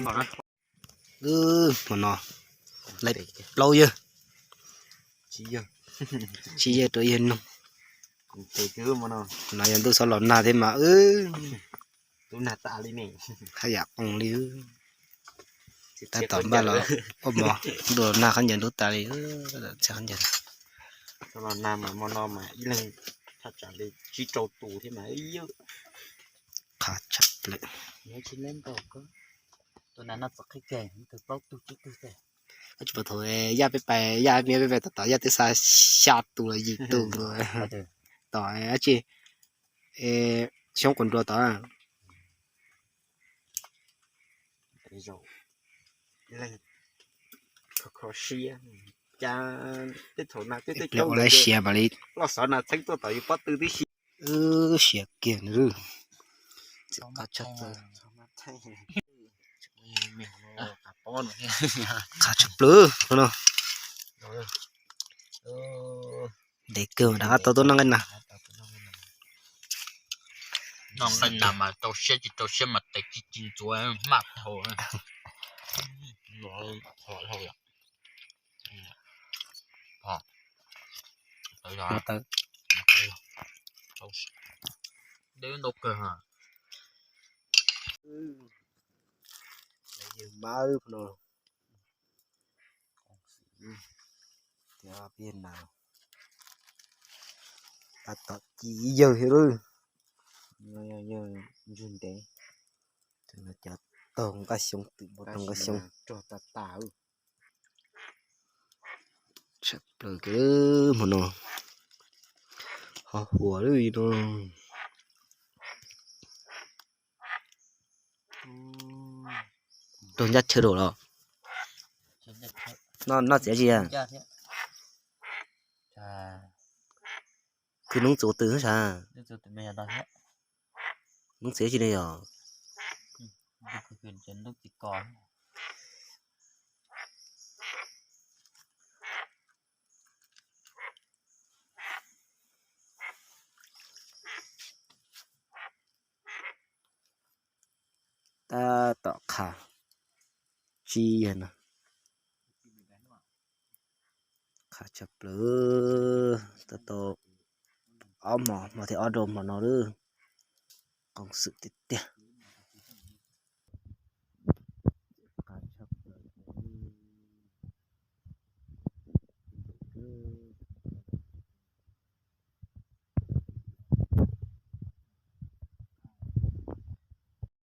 Hmo no lawv plaub yawg, tsib yawg rau yawg noog. No yog ntuj xob los nag thiab mas wb haj yam qoos li. Tab tom npaj los ua mov, ntuj los nag khaub ncaws ntub tas li. Khaub ncaws, qha tshaj plaws. Tsis paub thaum yaj peb pais, yaj miab peb pais tom tom yaj twb xa xya tus los yim tus ntawd. Tom dab tsi, xyoob quav nruas tom. Ua lawv siav mam li, wb siav kiag nws. Txim qab tshaj plaws, qab tshaj plaws no. Ntev kawg rov qab tau tuaj noj nqaij nas. Noj nqaij nas mas rau siab tsis rau siab mas tes tsis tsis ntxuav maj dhau. Deb ntau kawg. Yawg mab no, peb na, tab tom ci ib yawg thiab lawm. Yawg ntswg ntev, cov taug nqaij xyoob twm npau taug nqaij xyoob. Tshaj plaws kiag hmo no, ho huas li no. Raug ncaj chaw rau los? Noj txiav tsis? Kwv noob txiv twg sav? Noob txiv tsis ne yog? Tab tom qha tsib yawg no, qha tshaj plaws. Tab tom ob hmo, hmo thiab ob rau hmo no lawm, qoos xwm tiag tiag.